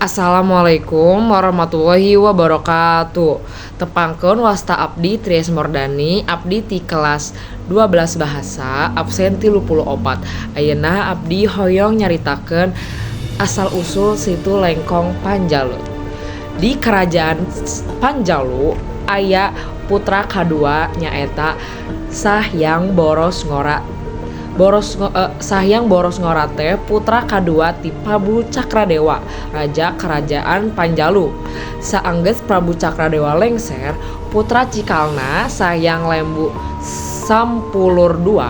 Assalamualaikum warahmatullahi wabarakatuh. Tepangkeun wasta abdi Tries Mordani, abdi ti kelas 12 bahasa, absen 34. Ayeuna abdi hoyong nyaritakeun asal usul Situ Lengkong Panjalu. Di Kerajaan Panjalu aya putra kadua nyaeta Sahyang Boros Ngora. Sahyang Boros Ngora teh putra kadua ti Prabu Cakradewa, raja Kerajaan Panjalu. Saenggeus Prabu Cakradewa lengser, putra cikalna Sahyang Lembu Sampulur II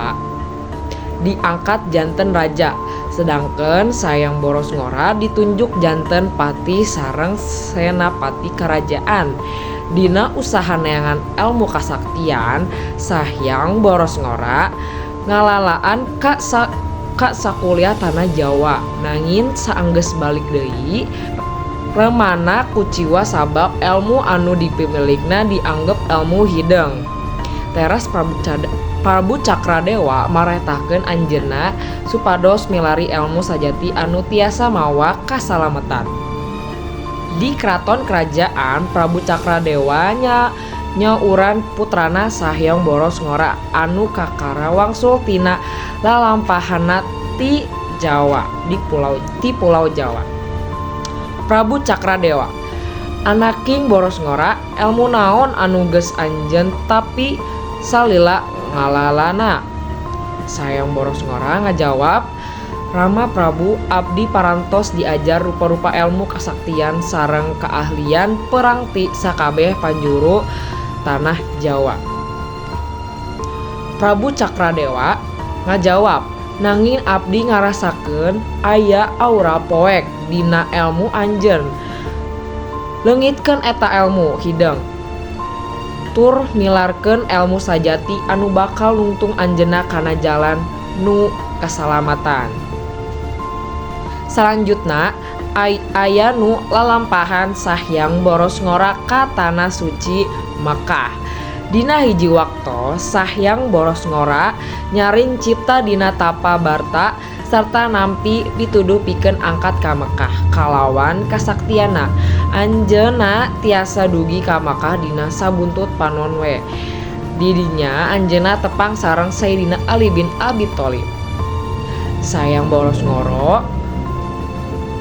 diangkat janten raja. Sedangkeun Sahyang Boros Ngora ditunjuk janten patih sareng senapati kerajaan. Dina usaha neangan elmu kasaktian, Sahyang Boros Ngora ngalalaan ka sakuliah tanah Jawa, nanging saenggeus balik deui remana kuciwa sabab elmu anu dipimilikna dianggep elmu hideung. Teras Prabu Cakradewa marentahkeun anjeunna supados milari elmu sajati anu tiasa mawa kasalametan. Di kraton kerajaan, Prabu Cakradewa nyauran putrana Sahyang Boros Ngora anu kakara wangsul tina lalampahanna ti Jawa di Pulau Jawa. Prabu Cakradewa, "Anaking Boros Ngora, elmu naon anu geus anjeun tapi salila ngalalana?" Sahyang Boros Ngora ngajawab, "Rama Prabu, abdi parantos diajar rupa-rupa elmu kasaktian sareng keahlian perang ti sakabeh panjuru tanah Jawa." Prabu Cakradewa ngajawab, "Nanging abdi ngarasakeun aya aura poek dina elmu anjeun. Leungitkeun eta elmu hideung tur milarkeun elmu sajati anu bakal nungtung anjeunna kana jalan nu kasalamatan." Salanjutna aya nu lalampahan Sahyang Boros Ngora ka tanah suci Makkah. Dina hiji waktos Sahyang Boros Ngora nyaring cipta dina tapa barta sarta nampi pituduh pikeun angkat ka Mekkah. Kalawan kasaktianna, anjeunna tiasa dugi ka Makkah dina sabuntut panon we. Di dinya anjeunna tepang sareng Sayyidina Ali bin Abi Thalib. Sahyang Boros Ngora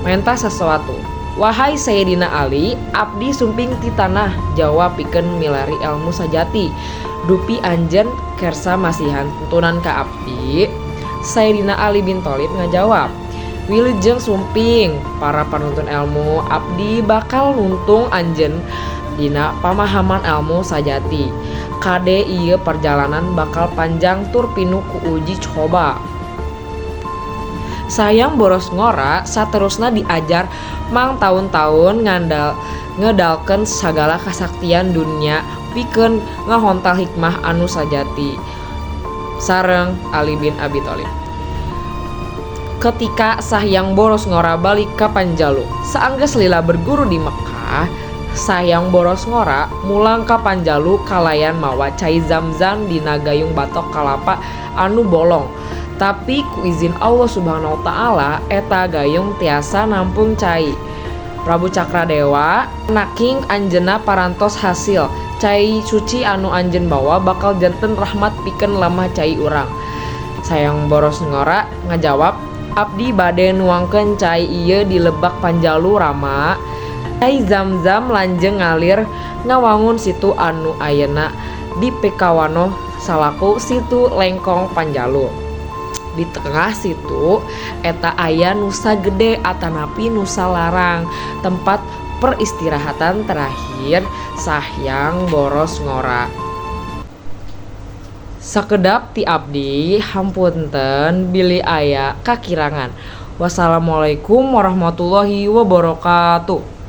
menta sesuatu. "Wahai Sayyidina Ali, abdi sumping ti tanah Jawa pikeun milari elmu sajati. Dupi anjeun kersa masihan tuntunan ka abdi?" Sayyidina Ali bin Thalib ngajawab, "Wilujeng sumping para panuntun elmu, abdi bakal nuntung anjeun dina pamahaman elmu sajati. Kade, ieu perjalanan bakal panjang tur pinuh ku uji coba." Sahyang Boros Ngora saterusna diajar mangtaun-taun ngedalkeun sagala kasaktian dunya pikeun ngahontal hikmah anu sajati sareng Ali bin Abi Thalib. Ketika Sahyang Boros Ngora balik ka Panjalu, saenggeus lila berguru di Mekkah, Sahyang Boros Ngora mulang ka Panjalu kalayan mawa cai Zam-Zam dina gayung batok kalapa anu bolong. Tapi ku izin Allah Subhanahu wa Ta'ala, eta gayung tiasa nampung cai. Prabu Cakradewa, "Anaking, anjeunna parantos hasil. Cai suci anu anjeun bawa bakal janten rahmat pikeun lemah cai urang." Sahyang Boros Ngora ngajawab, "Abdi bade nuangkeun cai ieu di Lebak Panjalu, Rama." Cai Zam-Zam lanjeng ngalir ngawangun situ anu ayeuna dipikawanoh salaku Situ Lengkong Panjalu. Di tengah situ eta aya Nusa Gede atanapi Nusa Larang, tempat peristirahatan terakhir Sahyang Boros Ngora. Sakedap ti abdi, hapunten bilih aya kakirangan. Wassalamualaikum warahmatullahi wabarakatuh.